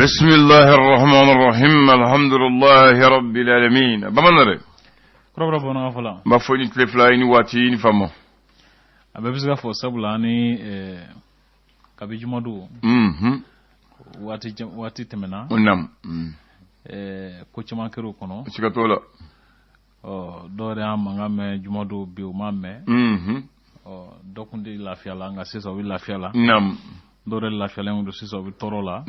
بسم الله الرحمن الرحيم الحمد لله رب العالمين bamanan dɛ. Kɔrɔbɔrɔ bamanankan fɔla. N b'a fɔ ni tile fila i ni waati i ni fama. A bɛɛ bɛ se ka fɔ sabula ni kabi jumadon waati tɛmɛna. Nam. Ko caman kɛra o kɔnɔ. Siga t'o la. Ɔ, dɔw yɛrɛ y'an mankan mɛn jumadon, bi u m'a mɛn. Ɔ, dɔ kun tɛ lafiya la, nka sisan u bɛ lafiya la. Dɔw yɛrɛ lafiyalen don, sisan u bɛ tɔɔrɔ la.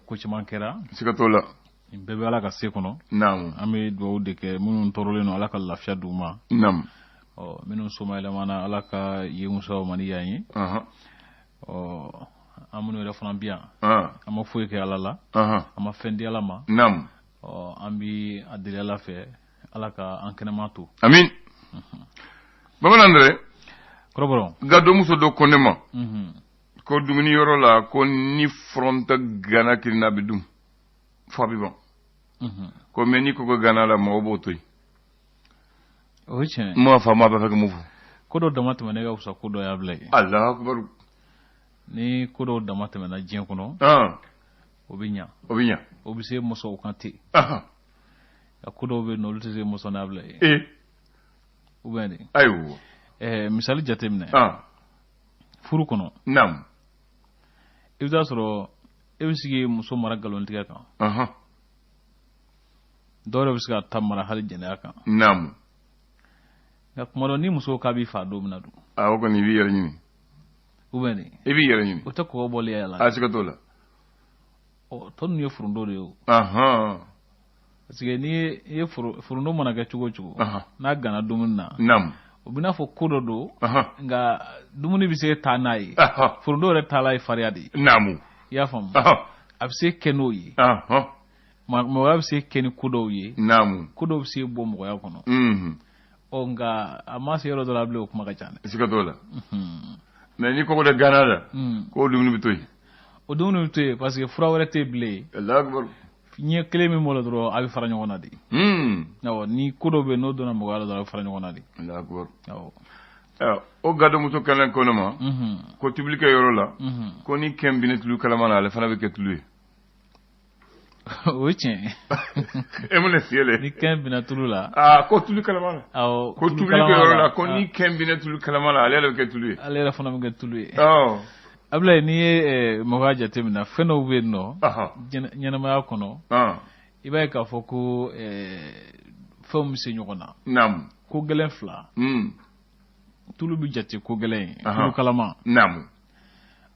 Ko caman kɛra. Siga t'o la. Nin bɛɛ bɛ Ala ka se kɔnɔ. An bɛ dugawu de kɛ minnu tɔɔrɔlen don, Ala ka lafiya d'u ma. Ɔ, minnu somayɛlɛmana, Ala ka yen wusa ma ni yan ye. Ɔ, an minnu yɛrɛ fana bi yan, an ma foyi kɛ Ala la, an ma fɛn di Ala ma. Ɔ, an bi a deli Ala fɛ, Ala ka an kɛnɛma to. Amin. Bamanan dɛ. Kɔrɔbɔrɔ. Gadomuso dɔ ko ne ma ko dumuni yɔrɔ la, ko ni foronto gana kirinna, bɛ dun fo a bɛ ban, ko mɛ ni kɔgɔ gana la, mɔgɔ b'o to yen. O ye tiɲɛ. N m'a faamu, a b'a fɛ ka mun fɔ? Ko dɔ dama tɛmɛna ka fisa ko dɔ y'a bila yen. Alahu akubaru. Ni ko dɔw dama tɛmɛna diɲɛ kɔnɔ, o bɛ ɲa. O bɛ ɲa. O bɛ se mɔsɔw kan ten. Nka ko dɔw bɛ yen nɔ, olu tɛ se mɔsɔn n'a bila yen. Ou bien de. Ayiwa. Misali jateminɛ. Furu kɔnɔ. I bɛ taa sɔrɔ e bɛ sigi muso mara nkalontigɛ kan. Dɔw yɛrɛ bɛ se ka ta mara hali jɛnɛya kan. Nka kuma dɔ, ni muso k'a b'i fa don min na dun? A, o kɔni, i b'i yɛrɛ ɲini. Ou bien de. I b'i yɛrɛ ɲini. O tɛ kɔgɔ bɔli ye a la. A, siga t'o la. Ɔ, tɔ ninnu ye furundo de ye o. Parce que n'i ye furundo mana kɛ cogo o cogo, n'a gana dumuni na, o bɛ n'a fɔ ko dɔ don, nka dumuni bɛ se taa n'a ye. Furundo yɛrɛ taala ye fariya de ye. I y'a faamu? A bɛ se kɛ n'o ye. Mɔgɔya bɛ se kɛ ni ko dɔw ye. Ko dɔw bɛ se bɔ mɔgɔya kɔnɔ. Ɔ, nka a ma se yɔrɔ dɔ la bilen, o kuma ka ca dɛ. Siga t'o la. Mɛ ni kɔgɔ de gana la, k'o dumuni bɛ to yen. O dumuni bɛ to yen parce que fura wɛrɛ tɛ yen bilen. Alahu akubaru. Ɲɛ kelen min b'o la dɔrɔn, a bɛ fara ɲɔgɔn na de. Awɔ, ni ko dɔ bɛ yen, n'o donna mɔgɔya la dɔrɔn, a bɛ fara ɲɔgɔn na de. Alahu akubaru. Awɔ. O gadomuso kɛlen ko ne ma ko tobili kɛ yɔrɔ la, ko ni kɛn binna tulu kalama na, ale fana bɛ kɛ tulu ye. O ye tiɲɛ ye. E mun de fiyɛ le? Ni kɛn binna tulu la. Aa, ko tulu kalama na. Awɔ. Ko tobili kɛ yɔrɔ la, ko ni kɛn binna tulu kalama na, ale yɛrɛ bɛ kɛ tulu ye. Ale yɛrɛ fana bɛ kɛ tulu ye. Abulayi, n'i ye mɔgɔya jateminɛ, fɛn dɔw bɛ yen nɔ ɲɛnamaya kɔnɔ, i b'a ye k'a fɔ ko fɛnw bɛ se ɲɔgɔn na. Ko gɛlɛn fila. Tulu bɛ jate ko gɛlɛn ye. Tulu kalama.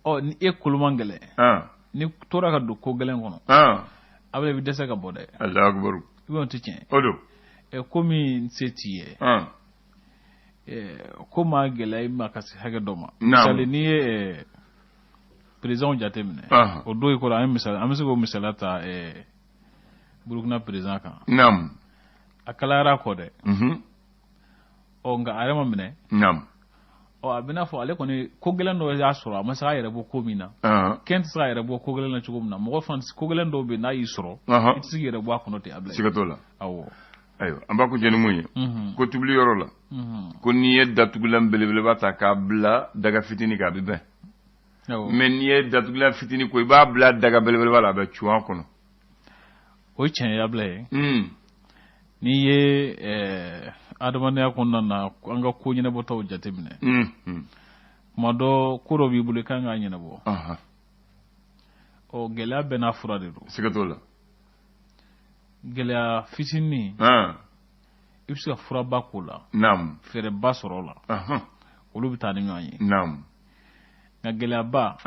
Ɔ, ni e kolo man gɛlɛn, ni tora ka don ko gɛlɛn kɔnɔ, Abulayi, i bɛ dɛsɛ ka bɔ dɛ. Alahu akubaru. I b'a dɔn o tɛ tiɲɛ. O don. Ko min se t'i ye, ko maa gɛlɛya i ma ka se hakɛ dɔ ma. Misali, n'i ye président jateminɛ, o don i kɔrɔ, an ye misali, an bɛ se k'o misaliya ta Burukina président kan. A kalayara kɔ dɛ. Ɔ, nka a yɛrɛ ma minɛ. Ɔ, a bɛ n'a fɔ ale kɔni, ko gɛlɛn dɔ y'a sɔrɔ, a ma se k'a yɛrɛ bɔ ko min na. Kɛn tɛ se k'a yɛrɛ bɔ ko gɛlɛn na cogo min na, mɔgɔ fana, ko gɛlɛn dɔw bɛ yen, n'a y'i sɔrɔ, i tɛ se k'i yɛrɛ bɔ a kɔnɔ ten, a bila. Siga t'o la. Awɔ. Ayiwa, an b'a kuncɛ ni mun ye? Ko tobili yɔrɔ la, ko n'i ye datugulan belebeleba ta k'a bila daga fitinin kan, a bɛ bɛn. Mɛ n'i ye datugulan fitinin ko i b'a bila daga belebeleba la, a bɛ cun a kɔnɔ. O ye tiɲɛ ye, Abulayi. N'i ye adamadenya kɔnɔna na, an ka ko ɲɛnabɔtaw jateminɛ, tuma dɔ, ko dɔ b'i bolo, i kan k'a ɲɛnabɔ. Ɔ, gɛlɛya bɛɛ n'a fura de don. Siga t'o la. Gɛlɛya fitinin, i bɛ se ka furaba k'o la, fɛɛrɛba sɔrɔ o la, olu bɛ taa ni ɲɔgɔn ye. Nka gɛlɛyaba,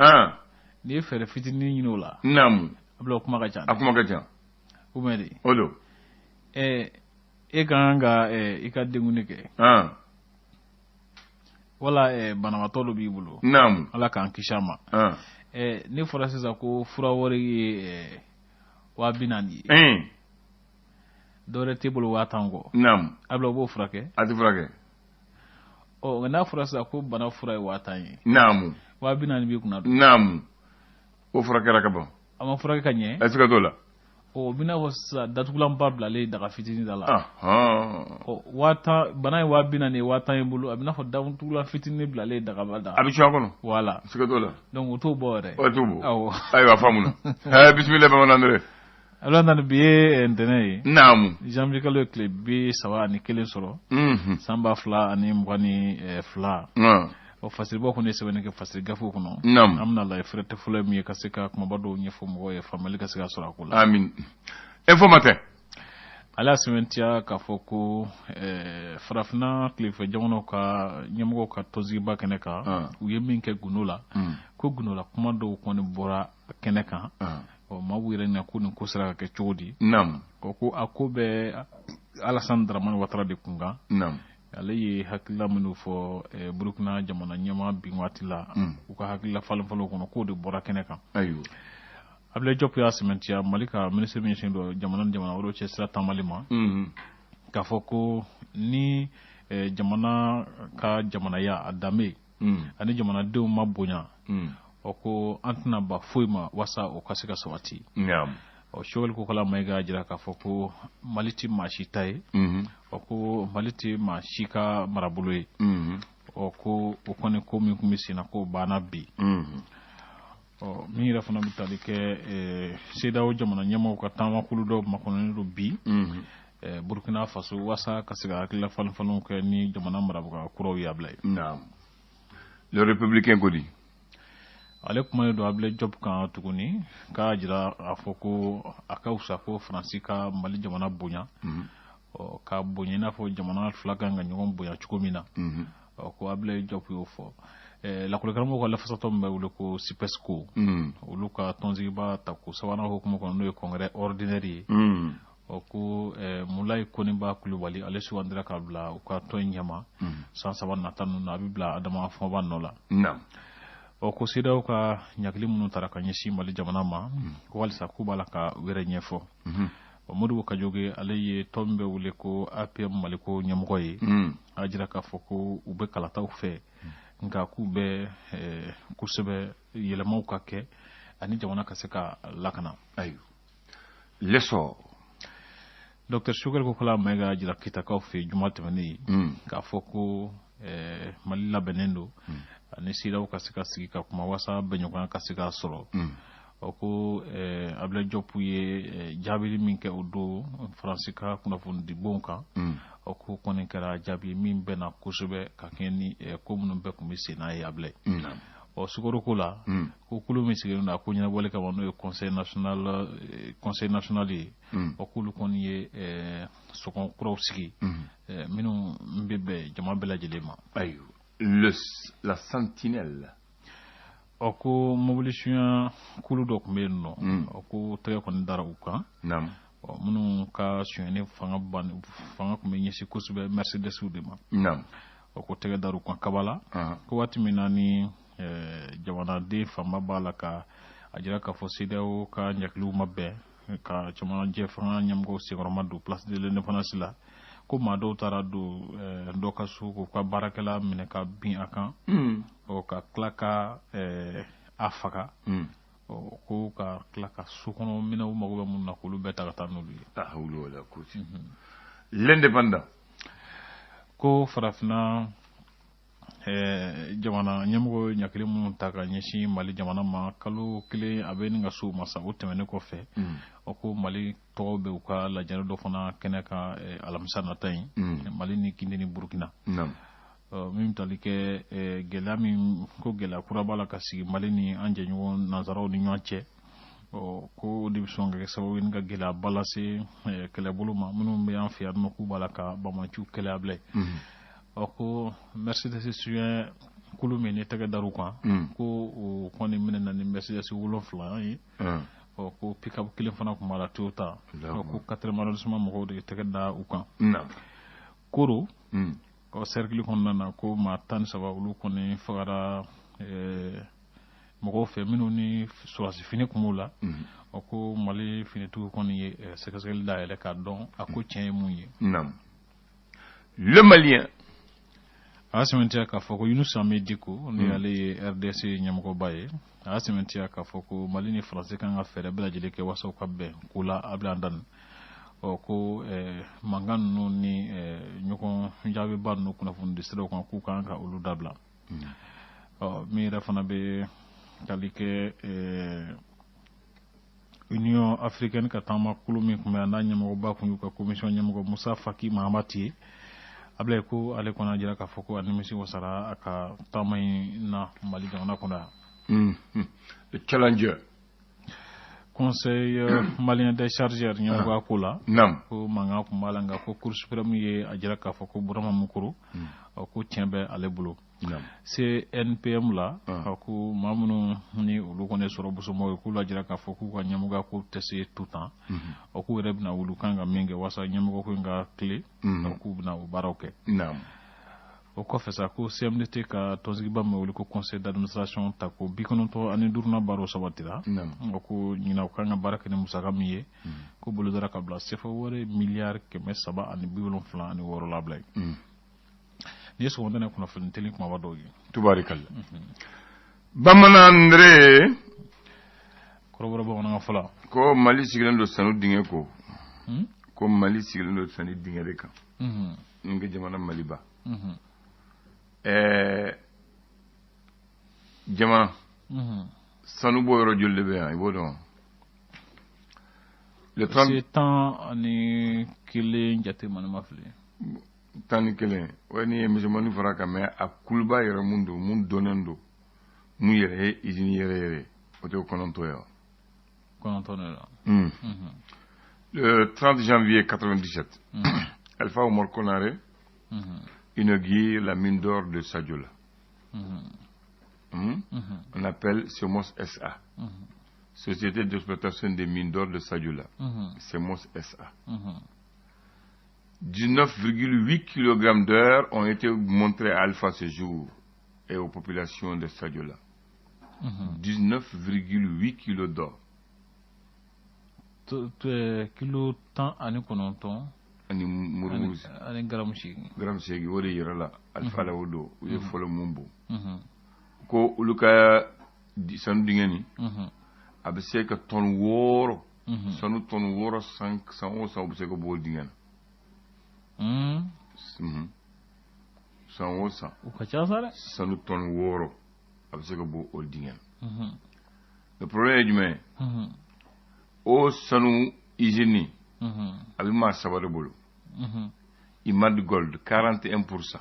n'i ye fɛɛrɛ fitinin ɲini o la, a bila, o kuma ka ca. A kuma ka ca. Ou bien de. O don. E ka kan ka i ka denkundi kɛ, wala banabaatɔ dɔ b'i bolo, Ala k'an kisi a ma, ne fɔra sisan ko fura wari ye 40 000 ye, dɔwɛrɛ t'e bolo 10 000 kɔ, a bila, o b'o furakɛ? A tɛ furakɛ. Ɔ, nka n'a fɔra sisan ko bana fura ye 10 000 ye, 40 000 b'i kunna dun? O furakɛra ka ban. A ma furakɛ ka ɲɛ. A siga t'o la. O bɛ n'a fɔ sisan datugulanba bilalen daga fitinin da la. Ɔ 10 000, bana ye 40 000 ye, 10 000 i bolo, a bɛ n'a fɔ datugulan fitinin bilalen dagaba da. A bɛ cun a kɔnɔ. Voilà. Siga t'o la. Donc o t'o bɔ yɛrɛ. O t'o bɔ. Awɔ. Ayiwa, faamuna. Bisimila bamanan dɛrɛ. Ala nana bi ye ntɛnɛn ye. Naamu. Janvier kalo ye tile 31 sɔrɔ. San 2022. Ɔ fasiribɔ kɔni ye sɛbɛnni kɛ fasiri gafew kɔnɔ. Naamu. An bɛna lajɛ fɛrɛtɛ fɔlɔ ye min ye ka se ka kumaba dɔw ɲɛfɔ mɔgɔw ye, faamuyali ka se ka sɔrɔ a ko la. Amin. Info Matin. Ale y'a sɛbɛntiya k'a fɔ ko farafinna tilefɛ jamanaw ka ɲɛmɔgɔw ka tɔnsigiba kɛnɛ kan, u ye min kɛ gundo la, ko gundo la kuma dɔw kɔni bɔra kɛnɛ kan. Ɔ maa b'u yɛrɛ ɲininka ko nin ko sera ka kɛ cogo di. Naamu. Ko a ko bɛ Alassane Dramane Ouattara de kun kan. Naamu. Ale ye hakilila minnu fɔ Burukina jamana ɲɛmaa bin waati la, u ka hakilila falen falenw kɔnɔ, k'o de bɔra kɛnɛ kan. Ayiwa. Abdoulaye Diop y'a sɛmɛntiya Mali ka minisiri min ɲɛsinnen don jamana ni jamana wɛrɛw cɛ sira taamali ma. K'a fɔ ko ni jamana ka jamanaya a danbe ani jamanadenw ma bonya, o ko an tɛna ba foyi ma walasa o ka se ka sabati. Ɔ Choguel Kokalla Maïga y'a jira k'a fɔ ko Mali tɛ maa si ta ye. Ɔ ko Mali tɛ maa si ka marabolo ye. Ɔ ko o kɔni ko min tun bɛ sen na k'o banna bi. Ɔ min yɛrɛ fana bɛ tali kɛ CEDEAO jamana ɲɛmaaw ka taamakulu dɔw makɔnɔnen don bi. Burkina Faso walasa ka se ka hakilila falen falenw kɛ ni jamana marabaga kuraw ye a bila ye. Naam. Le Républicain ko di. Ale kumanen don Abdoulaye Diop kan tuguni k'a jira a fɔ ko a ka fisa ko Faransi ka Mali jamana bonya. Ɔ ka bonya i n'a fɔ jamana fila kan ka ɲɔgɔn bonya cogo min na. Ɔ ko Abdoulaye Diop y'o fɔ. Lakɔlikaramɔgɔw ka lafasatɔ min bɛ wele ko SYPESCO. Olu ka tɔnsigiba ta ko sabanan hukumu kɔnɔ n'o ye congrès ordinaire ye. Ɔ ko Mulayi Koniba Kulubali ale sugandira ka bila u ka tɔn in ɲɛma. San 3 nata ninnu na a bɛ bila Adama Fɔnba nɔ la. Naam. Ɔ ko CEDEAO ka ɲagili minnu taara ka ɲɛsin Mali jamana ma, ko halisa k'u b'a la ka u yɛrɛ ɲɛfɔ. Ɔ Modibo Kajoge ale ye tɔn min bɛ wele ko APM Maliko ɲɛmɔgɔ ye. A jira k'a fɔ ko u bɛ kalataw fɛ, nka k'u bɛ kosɛbɛ yɛlɛmaw ka kɛ ani jamana ka se ka lakana. Ayiwa. L'essor. Docteur Choguel Kokalla Maïga y'a jira Kitakaw fɛ juma tɛmɛnen k'a fɔ ko Mali labɛnnen don ani CEDEAO ka se ka sigi ka kuma walasa bɛnɲɔgɔnya ka se ka sɔrɔ. Ɔ ko Abdoulaye Diop ye jaabili min kɛ o don Faransi ka kunnafonidibonw kan, ɔ ko kɔni kɛra jaabi min bɛnna kosɛbɛ ka kɛɲɛ ni ko minnu bɛɛ tun bɛ sen n'a ye Abdoulaye. Ɔ sukaro ko la, ko kulu min sigilen don a ko ɲɛnabɔli kama n'o ye conseil national ye, ɔ k'olu kɔni ye sɔngɔ kuraw sigi minnu bɛ bɛn jama bɛɛ lajɛlen ma. Ayiwa. La Sentinelle. Ɔ ko mobili sunya kulu dɔ tun bɛ yen nɔ, ɔ ko tɛgɛ kɔni dara u kan. Naam. Ɔ minnu ka sonyani fanga tun bɛ ɲɛsin kosɛbɛ Mercedes de ma. Naam. Ɔ ko tɛgɛ dara u kan Kabala. Ko waati min na ni jamanaden fanba b'a la ka a jira k'a fɔ CEDEAO ka ɲagiliw ma bɛn ka cɛmancɛ fanga ɲɛmɔgɔw senkɔrɔma don place de l'indépendance la, ko maa dɔw taara don dɔ ka so k'u ka baarakɛla minɛ ka bin a kan, ɔ ka tila ka a faga, ɔ ko ka tila ka so kɔnɔ minɛnw mago bɛ minnu na k'olu bɛɛ ta ka taa n'olu ye. La hawla wala quwwata. L'indépendant. Ko farafinna jamana ɲɛmɔgɔ ɲakili minnu ta ka ɲɛsin Mali jamana ma kalo 1 a bɛ nin ka so ma sa, o tɛmɛnen kɔfɛ, o ko Mali tɔgɔ bɛ u ka lajɛrɛ dɔ fana kɛnɛ kan alamisa nata in, Mali ni Guinée ni Burukina. Min tali kɛ gɛlɛya min ko gɛlɛya kura b'a la ka sigi Mali ni an jɛɲɔgɔn nansaraw ni ɲɔgɔn cɛ, ɔ ko o de bɛ sɔn ka kɛ sababu ye ni ka gɛlɛyaba lase kɛlɛbolo ma minnu bɛ an fɛ yan nɔ k'u b'a la ka banbaanciw kɛlɛ a bila. Ɔ ko Mercedes suɲɛ kulu min ni tɛgɛ dar'u kan, ko o kɔni minɛna ni Mercedes 7 ye. Ɔ ko pick-up kelen fana tun b'a la Toyota. Ɔ ko 4e arrondissement mɔgɔw de ye tɛgɛ da u kan. Koro ɔ cercle kɔnɔna na ko maa 13 olu kɔni fagara mɔgɔw fɛ minnu ni sɔrɔdasi fini tun b'u la. Ɔ ko Mali finitigiw kɔni ye sɛgɛsɛgɛli dayɛlɛ k'a dɔn a ko tiɲɛ ye mun ye. Le Malien. A y'a sɛmɛntiya k'a fɔ ko Yunus Hamid Diko ni ale ye RDC ɲɛmɔgɔba ye, a y'a sɛmɛntiya k'a fɔ ko Mali ni Faransi kan ka fɛɛrɛ bɛɛ lajɛlen kɛ walasa u ka bɛn ko la. Ablaye Andani ɔ ko mankan ninnu ni ɲɔgɔn jaabiba ninnu kunnafoni siraw kan, k'u kan ka olu dabila. Ɔ min yɛrɛ fana bɛ tali kɛ Union africaine ka taama kulu min tun bɛ yan, n'a ɲɛmɔgɔba tun y'u ka commission ɲɛmɔgɔ Musa Faki Mahamat ye, Ablaye, ko ale kɔni y'a jira k'a fɔ ko a nimisi wasara a ka taama in na Mali jamana kɔnɔ yan. Le challenger. Conseil malien des chargeurs ɲɛmɔgɔya ko la, ko mankan tun b'a la, nka ko Cour suprême ye a jira k'a fɔ ko Burama Mukuru, ko tiɲɛ bɛ ale bolo. CNPM la, ko maa minnu ni olu kɔni sɔrɔ bosomɔgɔw ye, k'u lajira k'a fɔ k'u ka ɲɛmɔgɔya ko tɛ se tout temps, ɔ k'u yɛrɛ bɛna wuli kan ka min kɛ walasa ɲɛmɔgɔ ko in ka tile, k'u bɛna o baaraw kɛ. O kɔfɛ sa, ko CMDT ka tɔnsigiba min wele ko conseil d'administration ta ko 95nan baaraw sabatira. Ko ɲinan u kan ka baara kɛ ni musaka min ye, ko bolodara ka bila CFA wari miliyari 376 la. Bila ye nin ye sɔgɔmada in kunnafoni teli kumaba dɔw ye. Tubarikalla. Bamanan Ndre. Kɔrɔbɔrɔ bamanankan fɔlɔ. Ko Mali sigilen don sanu dingɛ ko. Ko Mali sigilen don sanu dingɛ de kan. N ka jamana Maliba. Jamana. Sanu bɔ yɔrɔ joli de bɛ yan, i b'o dɔn? Le 30 11 jate ma, ne ma fili. 11, o ni ye misɛnmanin fara kan, mais a kuluba yɛrɛ mun don, mun dɔnnen don, mun yɛrɛ ye usine yɛrɛ yɛrɛ, o tɛ 9 ye wa? 9 de la. Le 30 janvier 97, Alpha Omar Konaré inaugure la mine d'or de Sadiola. On appelle SEMOS SA. Société d'exploitation des mines d'or de Sadiola. SEMOS SA. 19,8 kg d'or ont été montrés à Alpha ce jour et aux populations de Sadiola. 19,8 kg d'or. Kilo 19. Ani murumuru. Ani garamu 8. Garamu 8, o de yɛrɛ la Alpha la, o don u ye fɔlɔ mun bɔ. Ko olu ka sanu dingɛ nin, a bɛ se ka tɔni 6, sanu tɔni 6, san san o san, u bɛ se ka bɔ o dingɛ na. San o san. O ka ca sa dɛ. Sanu tɔni 6, a bɛ se ka bɔ o dingɛ na. Le problème ye jumɛn ye? O sanu usine, a bɛ maa saba de bolo. Imad Gold 41%,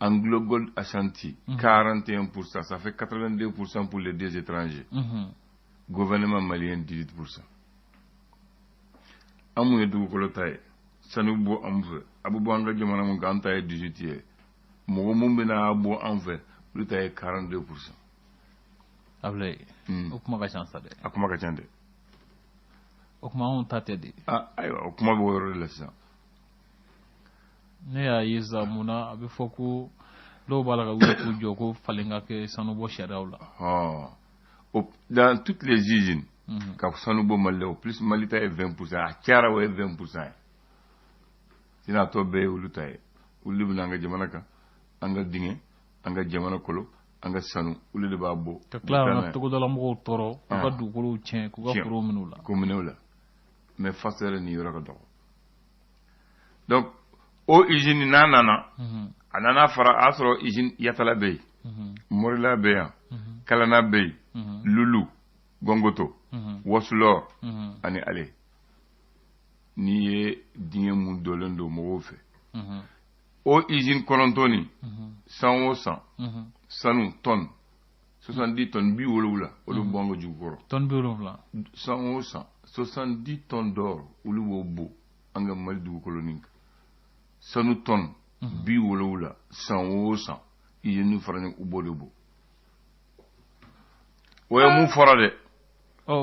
Anglo Gold Ashanti 41%, ça fait 82% pour les deux étrangers. Gouvernement malien 18%. An mun ye dugukolo ta ye, sanu bɔ an fɛ, a bɛ bɔ an ka jamana mun kan, an ta ye 18 ye. Mɔgɔ mun bɛna bɔ an fɛ, olu ta ye 42%. Ablaye, o kuma ka ca sa dɛ. A kuma ka ca dɛ. O kuma, anw ta tɛ de. Ah, ayiwa, o kuma bɛ o yɔrɔ de la sisan. Ne y'a ye sisan, mun na a bɛ fɔ ko dɔw b'a la ka wuli k'u jɔ ko falen ka kɛ sanubɔ sariyaw la? Dans toutes les usines ka sanu bɔ Mali la, au plus Mali ta ye 20%, a cayara, o ye 20% ye. Sinon a tɔ bɛɛ ye olu ta ye. Olu de bɛ na an ka jamana kan, an ka dingɛ, an ka jamana kolo, an ka sanu, olu de b'a bɔ. Ka tila ka togodalamɔgɔw tɔɔrɔ, k'u ka dugukolow tiɲɛ, k'u ka forow minɛ u la. K'u minɛ u la. Mais faso yɛrɛ nin yɔrɔ ka dɔgɔ. Donc o usine n'a nana, a nana fara a y'a sɔrɔ usine Yatala bɛ yen, Morila bɛ yan, Kalana bɛ yen, Lulu, Gongoto, Wasulɔ ani ale. N'i ye dingɛ mun dɔlen don mɔgɔw fɛ, o usine 9 nin, san o san, sanu tonne 70 tonnes 70, olu bɔ an ka jukɔrɔ. Tonne 70. San o san, 70 tonnes d'or, olu b'o bɔ an ka Mali dugukolo nin kan. Sanu tonne 70, san o san, usine fara ɲɔgɔn, u b'o de bɔ. O ye mun fɔra dɛ.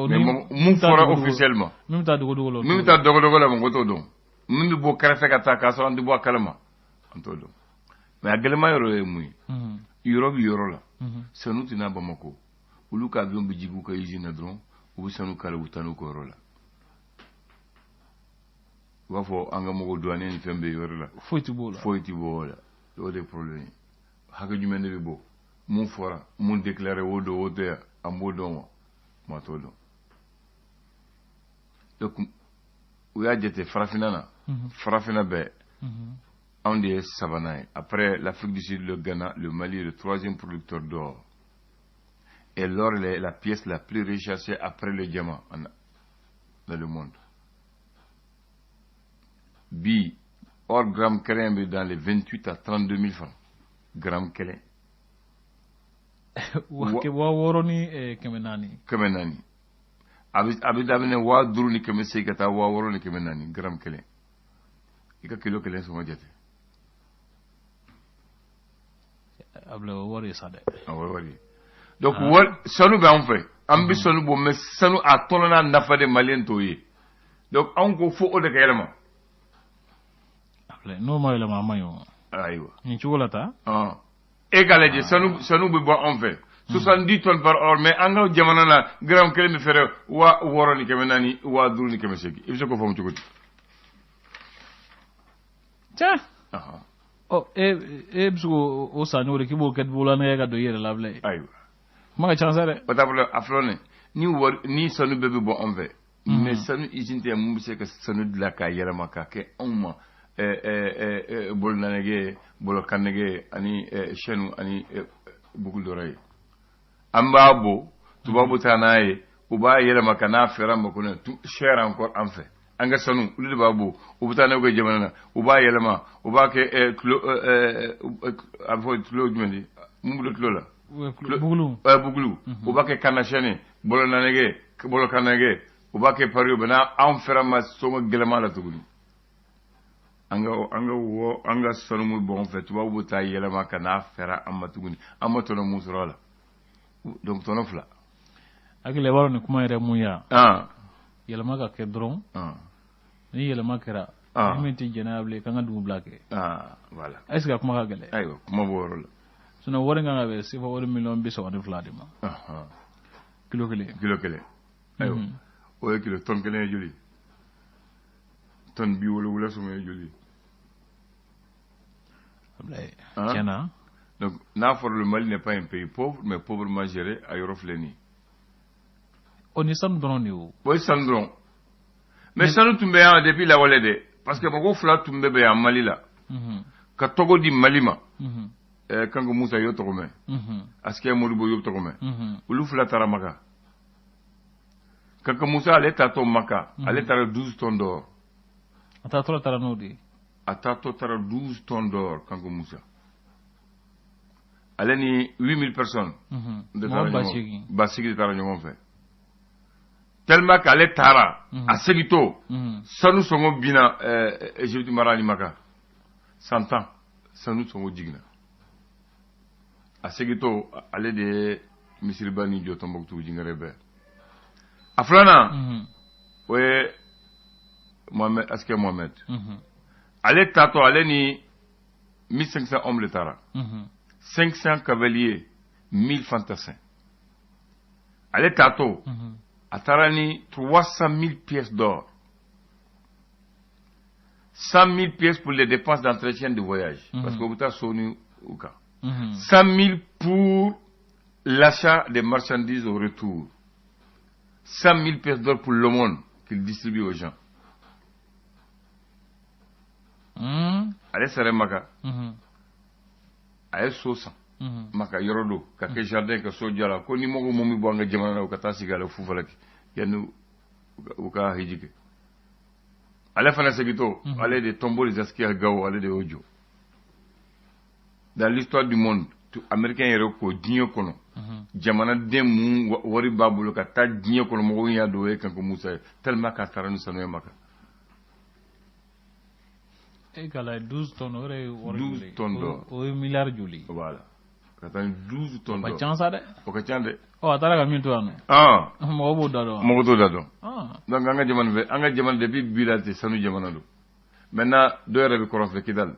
Mais mun fɔra officiellement. Min bɛ taa dogodogo la. Min bɛ taa dogodogo la, mɔgɔ t'o dɔn. Min bɛ bɔ kɛrɛfɛ ka taa k'a sɔrɔ an tɛ bɔ a kalama, an t'o dɔn. Mais a gɛlɛma yɔrɔ ye mun ye? Yɔrɔ bɛ yɔrɔ la. Sanu tɛ na Bamakɔ. Olu ka avion bɛ jigin u ka usine na dɔrɔn, u bɛ sanu k'a la, u bɛ taa n'u ka yɔrɔ la. U b'a fɔ an ka mɔgɔw douanier ni fɛn bɛ yɔrɔ la. Foyi tɛ b'o la. Foyi tɛ bɔ o la. O de ye problème ye. Hakɛ jumɛn de bɛ bɔ? Mun fɔra, mun déclaré, o don o tɛ, an b'o dɔn wa? Maa t'o dɔn. Donc u y'a jate farafinna na, farafinna bɛɛ, anw de ye sabanan ye après l'Afrique du Sud, le Ghana. Le Mali est le troisième producteur d'or et l'or est la pièce la plus recherchée après le diamant dans le monde. Bi, or gramme kelen bɛ dans les 28 à 32 000 francs, gramme kelen. 6400. 400. A bɛ daminɛ 5800 ka taa 6400, gramme kelen. I ka kilo kelen sɔngɔ jate. A bila, o wari ye sa dɛ. A wari ye. Donc wari, sanu bɛ anw fɛ, an bɛ sanu bɔ, mais sanu a tɔnɔ n'a nafa de, maliyɛn t'o ye. Donc anw ko fo o de ka yɛlɛma. N'o ma yɛlɛma, a ma ɲi o. Ayiwa. Nin cogo la ta. E k'a lajɛ, sanu bɛ bɔ anw fɛ 70 tonnes par an, mais an ka jamana na, gramme kelen bɛ feere 6400, 5800. I bɛ se k'o faamu cogo di? Tiɲɛ. Ɔ, e bɛ se k'o san cogo di k'i b'o kɛ bololanɛgɛ ka don i yɛrɛ la bilen? Ayiwa. Kuma ka ca sa dɛ. O t'a bolo, a filɛ nin ni wari ni sanu bɛɛ bɛ bɔ anw fɛ, mais sanu usine tɛ mun bɛ se ka sanu dilan k'a yɛlɛma k'a kɛ anw ma bololanɛgɛ, bolokannɛgɛ ani chaîne ani boucle d'oreille. An b'a bɔ, tubabu taa n'a ye, u b'a yɛlɛma ka n'a feere an ma kɔnɔ cher encore an fɛ. An ka sanu, olu de b'a bɔ, u bɛ taa n'u ka jamana na, u b'a yɛlɛma, u b'a kɛ tulo, a bɛ fɔ tulo jumɛn di, mun bɛ tulo la? Bugulu. Bugulu. U b'a kɛ kanna chaîne, bolonanɛgɛ, bolokannɛgɛ, u b'a kɛ pari, u bɛ n'a anw fɛrɛ ma sɔngɔ gɛlɛman la tuguni. An ka sanu min bɔ an fɛ, tubabu bɛ taa yɛlɛma ka n'a fɛrɛ an ma tuguni, an ma tɔnɔ mun sɔrɔ a la. Donc tɔnɔ fila. Hakili, i b'a dɔn nin kuma yɛrɛ mun ye? Yɛlɛma ka kɛ dɔrɔn. Ni yɛlɛma kɛra, ni min tɛ jɛn n'a ye bilen, k'an ka dugu bila kɛ. Voilà. Est ce que a kuma ka gɛlɛn? Ayiwa, kuma b'o yɔrɔ la. Sinon wari kan ka bɛn CFA wari miliyɔn 32 de ma, kilo kelen. Kilo kelen. Ayiwa, o ye kilo tɔn kelen ye joli? Tɔn 70 sɔngɔ ye joli? Tiɲɛ na. Donc n'a fɔra le Mali n'est pas un pays pauvre, mais pauvrement géré, a yɔrɔ filɛ nin ye. O ni sanu dɔrɔn de ye o. O ye sanu dɔrɔn, mais sanu tun bɛ yan depuis lawale dɛ, parce que mɔgɔ fila tun bɛ yan Mali la ka tɔgɔ di Mali ma. Kanko Musa y'o tɔgɔ mɛn, Askia Modibo y'o tɔgɔ mɛn. Olu fila taara Maka. Kanko Musa, ale taatɔ Maka, ale taara 12 tonnes d'or. A taatɔ taara n'o de ye. A taatɔ taara 12 tonnes d'or. Kanko Musa, ale ni 8000 personnes de taara ɲɔgɔn, 8000 de taara ɲɔgɔn fɛ, tellement qu'ale taara, a segintɔ, sanu sɔngɔ binna Égypte mara ni Maka. San 10, sanu sɔngɔ jiginna. A segintɔ, ale de ye misiriba ni jɔ Tombouctou jingɛrɛ bɛɛ. A filanan, o ye Mohamed, Askia Mohamed. Ale taatɔ, ale ni 1500 hommes de taara, 500 cavaliers, 1000 fantassins. Ale taatɔ, a taara ni 300 000 pièces d'or, 100 000 pièces pour les dépenses d'entretien de voyage, parce que u bɛ taa so ni u kan, 100 000 pour l'achat des marchandises au retour, 100 000 pièces d'or pour l'aumône qu'il distribue aux gens. Ale sera Maka, a ye so san Maka yɔrɔ do ka kɛ jardin, ka so jɔ a la, ko ni mɔgɔ mun bɛ bɔ an ka jamana na, u ka taa sigi a la fufala kɛ yanni u ka hiji kɛ. Ale fana segintɔ, ale de tombeau des Askia Gao, ale de y'o jɔ. Dans l'histoire du monde, américain yɛrɛ ko diɲɛ kɔnɔ jamanaden mun wari b'a bolo ka taa diɲɛ kɔnɔ, mɔgɔw y'a dɔn, o ye Kanko Musa ye, tellement k'a taara ni sanu ye Maka. E k'a lajɛ, 12 tonnes, o yɛrɛ ye wari joli? 12 tonnes d'or. O ye miliyari joli? Voilà, ka taa ni 12 tonnes d'or. O ka ca sa dɛ. O ka ca dɛ. Ɔ, a taara ka min to yan nɔ, mɔgɔ b'o da dɔn. Mɔgɔ t'o da dɔn. Donc an ka jamana fɛ, an ka jamana depuis bi la ten, sanu jamana don. Maintenant dɔw yɛrɛ bɛ kɔrɔn fɛ, Kidali,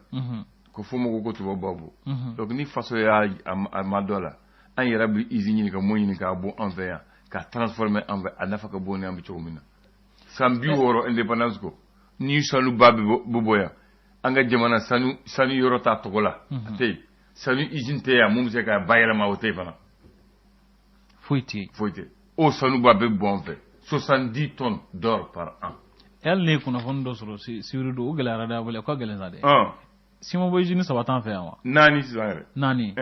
ko fo mɔgɔw ko tubabu b'a bɔ. Donc ni faso y'a a ma dɔ la, an yɛrɛ bɛ usine ɲini ka mun ɲini k'a bɔ an fɛ yan, k'a transformer an fɛ, a nafa ka bon ni an bɛ cogo min na. San 60 indépendance kɔ, ni sanuba bɛ bɔ yan. An ka jamana sanu sanu yɔrɔ t'a tɔgɔ la, a tɛ yen. Sanu usine tɛ yan mun bɛ se k'a bayɛlɛma, o tɛ yen fana. Foyi tɛ yen. Foyi tɛ. O sanuba bɛ bɔ an fɛ, 70 tonnes d'or par an. Hali ne ye kunnafoni dɔ sɔrɔ sibiri don, o gɛlɛyara dɛ, a ko ka gɛlɛn sa dɛ. Siman bɔ usine saba t'an fɛ yan wa? Naani sisan yɛrɛ. Naani.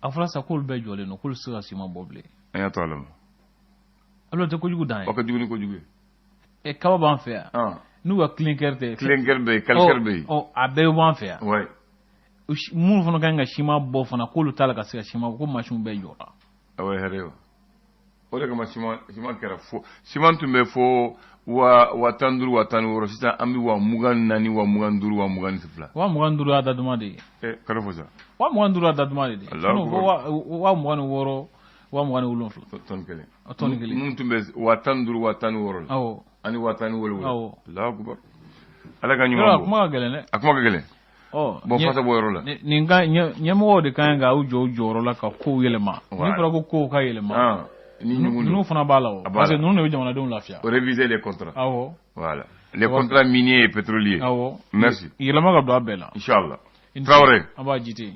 A fɔra sisan k'olu bɛɛ jɔlen don, k'olu tɛ se ka siman bɔ bilen. An y'a to ala ma. Alors, tɛ kojugu dan ye. O ka jugu ni kojugu ye. Ɛ, kaba b'an fɛ yan. N'u ka clinker tɛ. Clinker bɛ yen, calcaire bɛ yen. Ɔ, a bɛɛ b'an fɛ yan. Minnu fana ka kan ka siman bɔ fana, k'olu t'a la ka se ka siman bɔ, ko mansinw bɛɛ jɔra. Awɔ, hɛrɛ ye o de kama. Siman kɛra fo, siman tun bɛ fo 15 000, 16 000. Sisan an bɛ 24 000, 25 000, 22. 25 000 y'a da duman de ye. Ɛ, kana fɔ sa. 25 000 y'a da duman de ye. Sinon fo 26 000, 27 000. Tɔni kelen. Tɔni kelen. Mun tun bɛ 15 000, 16 000 la. Ani 17 000. Alahu akubar, Ala ka ɲuman bɔ. A kuma ka gɛlɛn dɛ. A kuma ka gɛlɛn. Bɔn, fasa bɔ yɔrɔ la. Nin ka ɲɛmɔgɔw de ka kan k'aw jɔ u jɔyɔrɔ la ka kow yɛlɛma. Ni fɔra ko kow ka yɛlɛma, ni ɲugun ninnu fana b'a la o, parce que ninnu de bɛ jamanadenw lafiya. Réviser les contrats. Awɔ. Voilà, les contrats miniers et pétroliers. Awɔ. Merci. Yɛlɛma ka don a bɛɛ la. Inchallah, Traoré. An b'a jite.